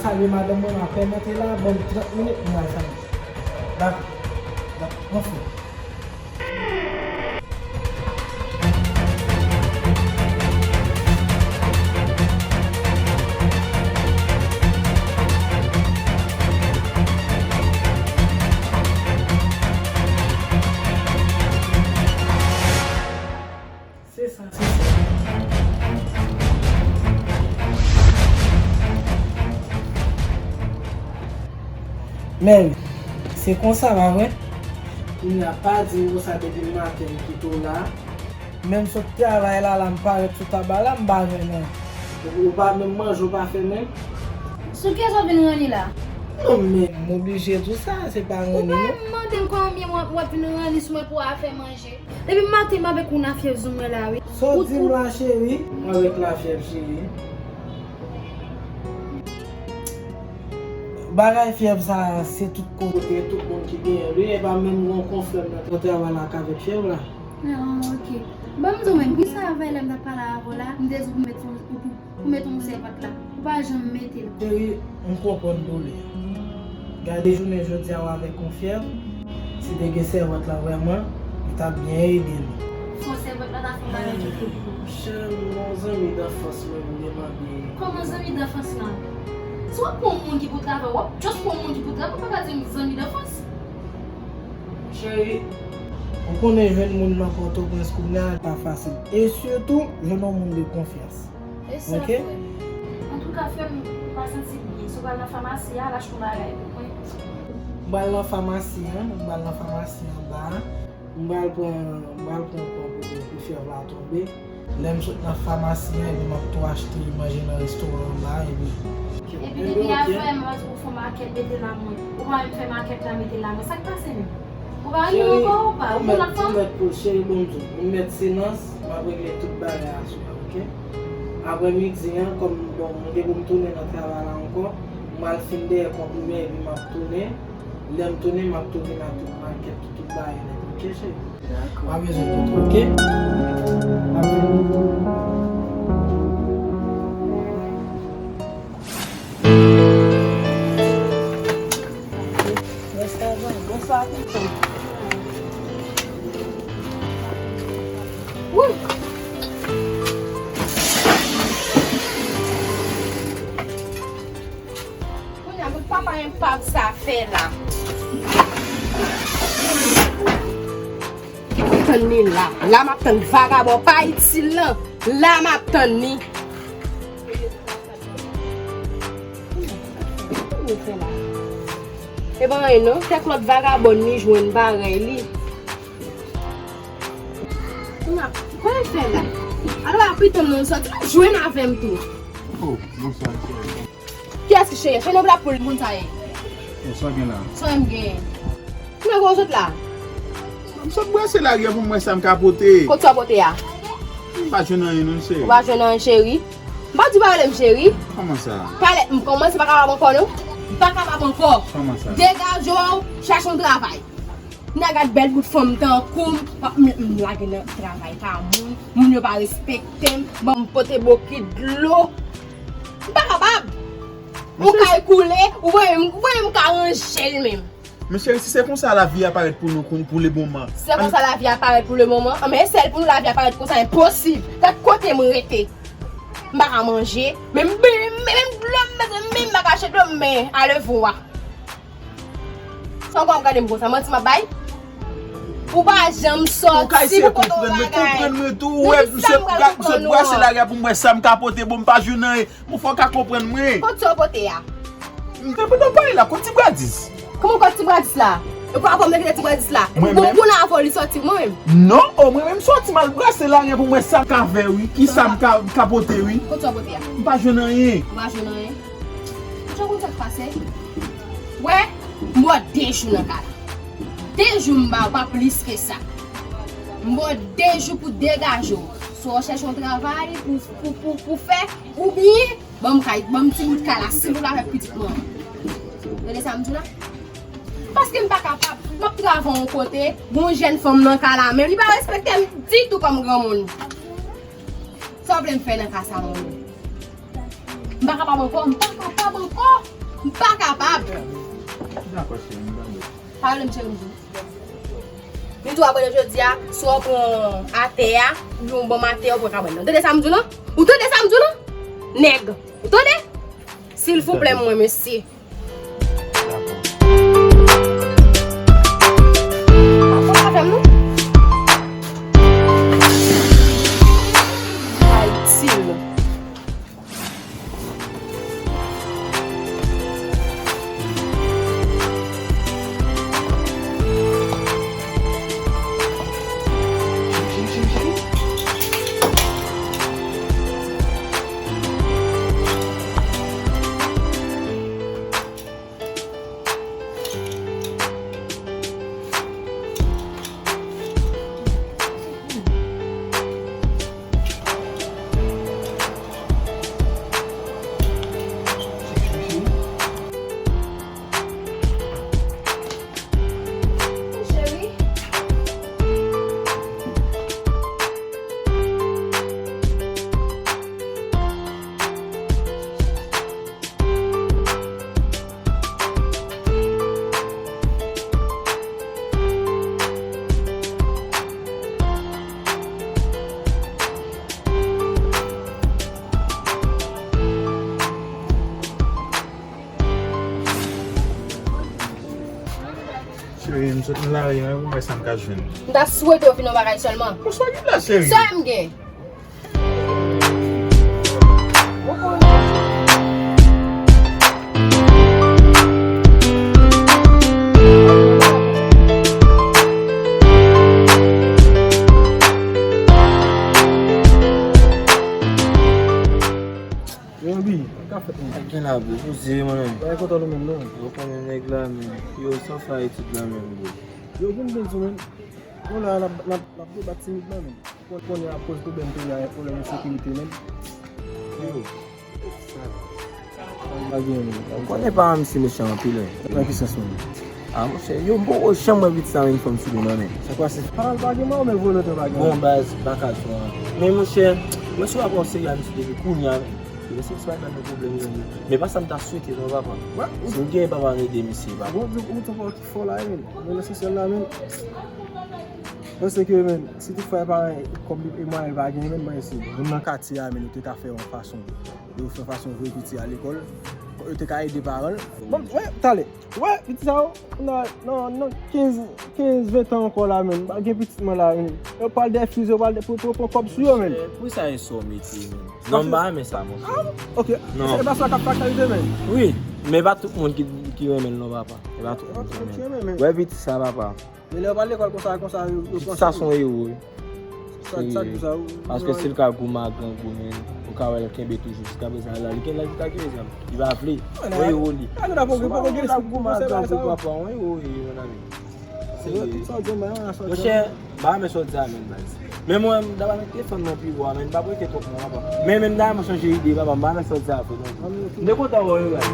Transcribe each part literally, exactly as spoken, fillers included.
Salye madanm mwen, m ap pèmèt la, ban m trant minit, m pral salye. Dakò. Dakò, anfen. Se sa, se sa. Men, se konsa, pa vre? Kounya, pa di m konsa depi maten m kite w la. Men m sot travay la, la, m parèt sou tab la, m pa jwenn anyen. Ou pa menm manje, ou pa fè menm? Sou kiyès w ap vin ranni la? Non, men m oblije di w sa, se pa ranni, non. Ou pa mande m kòman w ap vin ranni sou mwen pou w al fè manje. Depi maten m avèk ou lafyèv sou mwen la, wi. Sa w di m la, cheri? Mwen avèk lafyèv, cheri. Bagay fyèv sa, se tout kote, tout moun ki genyen l, wi. E pa menm yon konfrè m nan travay la k avèk fyèv la. Ah, ok. Ban m di w menm, poukisa avè lè m t ap pale avè w la, m te di w pou met yon, pou, pou met yon sèvant la. Ou pa janm mete l. Cheri, m konprann doulè a. Gade jounen jodi a w avèk yon fyèv, si te gen sèvant la vrèman, li t ap byen ede nou. Fò sèvant la ta fè yon bagay ki pi bon. Cheri, m gen yon zanmi danfans mwen, m te mande. Kòman zanmi danfans lan? Si w ap pran yon moun ki pou travay, w ap just pran yon moun ki pou travay, ou pa ka di m zanmi danfans. Cheri, ou konnen jwenn moun nan Pòtoprens kounye a pa fasil. E sitou, jwenn yon moun de konfyans. E sa, ok? Frè m. Antouka, frè m, ou pa santi byen. Si w pral nan famasi a, al achte yon bagay pou mwen. M pral nan famasi an, m pral nan famasi anba a. M pral pran, m pral pran kòb pou, pou fyèv la tonbe. Lè m sot nan famasi an, epi m ap tou achte manje nan restoran anba a, epi. Epi depi yè frè m, mwen di w fè makèt, mete l a mwen. Ou pa menm fè makèt la, mete l a mwen. Sa k pase menm? Ou pa renmen ankò ou pa? Ou pran lòt fanm? Cheri, ou mèt, ou mèt pou cheri, bon, m di w, ou mèt silans, m ap regle tout bagay aswè, ok? Aprè midi an, kòm, bon, m gen pou m tounen nan travay la ankò, m al fin dèyè kòb mwen, epi m ap tounen. Lè m tounen, m ap tou vin ak tout makèt, tout bagay nèt, ok, cheri? Dakò. Pa bezwen tout, ok? Pa bezwen. Bonswa, tonton. Wi. Kounye a, bout papa enpav sa fè la. Tann li la. La m ap tann vagabon pa itil lan. La m ap tann li. Kounye a, fè la. E pa anyen non, kèk lòt vagabòn li jwenn parèy li. Kounye a, kòman l fè la? Alò, a pitit mwen sòti, jwenn avè m tou. Oh, bonswa, cheri. Kiyès ki cheri? Cheri nan plap pou l moun sa ye. Bon, sa gen la? Sa menm gen. Kounye a, kote w sot la? M sot brase lari a pou m wè sa m ka pote. Kote w pote a? M pa jwenn anyen non, cheri. Ou pa jwenn anyen, cheri? M pa di w pa rele m cheri. Kòman sa? Talè m kòmanse pa kapab ankò non. M pa kapab ankò. Kòman sa? Degaje w, chache yon travay. N a gad bèl bout fanm tankou m, m, m lage nan travay pa moun, moun yo pa respekte m, ban m pote bokit dlo. M pa kapab. Yon kay koule, ou voye m, ou voye m ka ranje l menm. Men cheri, si se konsa lavi a parèt pou nou pou le moman. Si se konsa lavi a parèt pou le moman, anben e sèl pou nou lavi a parèt konsa, enposib. Gad kote m rete. M pa ka manje, menm, menm, menm dlo m bezwen, menm m pa ka achte dlo m, men alevwa. Sa w ap gade m konsa, manti m ap bay? Ou pa janm sòti pou pote yon bagay. Ou ka eseye konprann mwen, konprann mwen tou, ou wè m sot brase lari a pou m wè sa m ka pote, bon, m pa jwenn anyen. Bon, fò w ka konprann mwen. Kot sa w pote a? M te pandan w pale la, kot ti bradis? Kòman kot ti bradis la? E kwa kòm te kite ti bradis la? Bon, pou nan avò li sòti mwen menm. Non, o mwen menm sòti m al brase lari a pou m wè sa m ka fè wi, ki sa m ka, m ka pote wi. Kot sa w pote a? M pa jwenn anyen. Ou pa jwenn anyen? Ou konn sa k pase? Wè, m ba w de jou nan kay la. De jou m ba w, pa plis ke sa. M ba w de jou pou degaje w. Swa w chèche yon travay pou, pou, pou, pou fè, oubyen ban m kay, ban m ti bout kay la, silvouplè, avèk pitit mwen. Tande sa m di w la? Paske m pa kapab. M ap travay yon kote, gon jèn fanm nan kay la, men li pa respekte m ditou kòm granmoun. Sa w vle m fè nan ka sa, mwen menm? M pa kapab ankò, m pa kapab ankò, m pa kapab. Dakò, cheri, m tande. Pale m, cheri, m di w. M di w, apre jodi a, si w pran atè a, oubyen w ban m atè a, w pran kabann nan. Ou tande sa m di w lan? Ou tande sa m di w lan? Nèg, ou tande? Silvouplè, mwen, mesye. Dakò. Fò pa fè m non. Ayiti, non. Cheri, m sot nan lari an, pou m wè sa m ka jwenn. M ta swete w vin yon bagay sèlman. Bonswa, ki la, cheri? Sa m gen? Yo, Bi, sa k ap fèt, menn? Sa k gen la, bro? Poze, mwen menm. Bagay kontan nou menm, non? Ou konnen nèg la, menn. Yo, sa w fè a etid la menm, bro? Yo, vin byen di, menn. Bon, la, n ap, n ap, n ap debat timid la, menn. Kon-, konnen a koz pwoblèm peyi a, pwoblèm ensekirite, menn. Yo. Sa pa gen, menn. Ou konnen paran misye mechan anpil, wi. Nan ki sans, menn? Ah, monchè, yo, m poko janm wè pitit sa yon fòm sou li, non, menn. Sa k pase? Paran l pa gen mò, men volonte pa gen. Bon, baz, baka tou an. Men, monchè, mwen si w ap wè w serye a misye depi kounye a, menn. Yo, se pa nan pwoblèm, menn. Men pa sa m ta swete, non, papa. Si m gen papa, m ede misye, papa. Bon, ou, ou, ou, fò la, menn. Men nan se sèl la, menn. Paske, menn, si tout fwa e pa kòb li, e mwayen pa gen, menn, mwen si moun nan katye a, menn, yo te ka fè yon fason. Yo fè fason voye piti a lekòl. Yo te ka ede paran l. Bon, wè, talè. Wè, piti sa yo, nan, nan, nan kenz, kenz, ven tan ankò la, menn. Pa gen pitit mwen la, menn. Yo pral defize, yo pral de-, pou, pou, pou pran kòb sou yo, menn. Pou sa e sa w mete, menn? Non, m pa renmen sa, monchè. Ah, ok. Non. Se pa sa k ap fatalite, menn. Wi, men pa tout moun ki, ki renmen l, non, papa. E pa tout moun ki renmen l. Wè piti sa, papa. Men lè yo pral lekòl konsa, konsa, yo, yo konsa. Sa se yon ewo, wi. Sa, sa, sa, sa, paske si l ka goumen ak grangou, men, ou ka wè l kenbe toujou jiska prezan la. Li gen lè li ta gen zam. Li pa vle. Yon ewo li. Yon ewo li, papa, yon ewo li, mon ami. Monchè, m pa renmen sa w di a, menn, baz. Men mwen, m ta pral met telefòn nan pi wo a, men m pa prete twòp non, papa. Men, men m ta renmen chanje ide, papa, m pa renmen sa w di a, frè, non. M te kontan wè w, baz.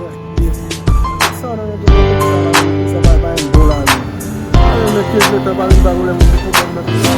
Sa nan yon telefòn, sa pa, sa pa, pa yon bon la, menn. Mwen, men, kenz ven tan, pa vin ba pwoblèm, mwen, te kontan nan pi sa.